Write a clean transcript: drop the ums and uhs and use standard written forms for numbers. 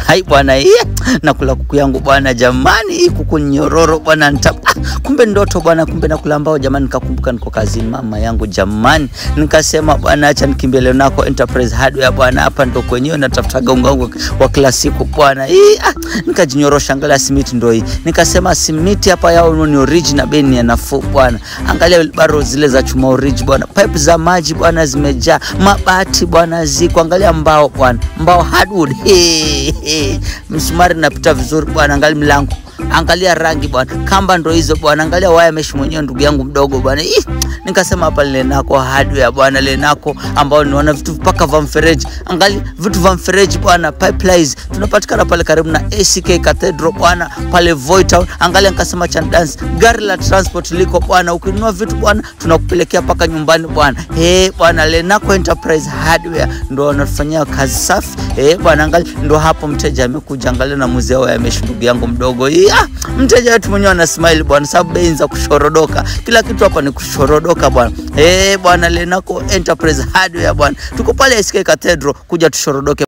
Hai bwana, nakula kuku yangu bwana, jamani, hii kuku nyororo bwana, kumbe ndoto bwana, kumbe nakula mbao jamani. Nikakumbuka niko kazini mama yangu jamani, nikasema bwana, acha nikimbie Lenako Enterprise Hardware bwana, hapa ndo kwenyewe natafutaga unga wangu wa kila siku bwana. Nikajinyorosha, angalia simiti ndo hii, nikasema simiti hapa yao ni original, bei ni ya nafuu bwana. Angalia baro zile za chuma original bwana, pipe za maji bwana zimejaa, mabati bwana ziko, angalia mbao bwana, mbao hardwood. Msumari napita vizuri bwana, angalia mlango, angalia rangi bwana, kamba ndo hizo bwana, angalia waya mesh mwenyewe ndugu yangu mdogo bwana. Nikasema hapa Lenako Hardware bwana, Lenako ambao niona vitu mpaka vya mfereji, angalia vitu vya mfereji bwana, pipelines tunapatikana pale karibu na ACK Cathedral bwana, pale Voi Town. Angalia nikasema Chandance, gari la transport liko bwana, ukinunua vitu bwana tunakupelekea paka nyumbani bwana. Bwana, Lenako Enterprise Hardware ndo wanatufanyia kazi safi. Bwana, angalia ndo hapo mteja amekuja, angalia na mzee wao ameshi ndugu yangu mdogo. Mteja wetu mwenyewe ana smile bwana, sababu bei za kushorodoka, kila kitu hapa ni kushorodoka bwana. Bwana, Lenako Enterprise Hardware bwana, tuko pale ACK Cathedral, kuja tushorodoke.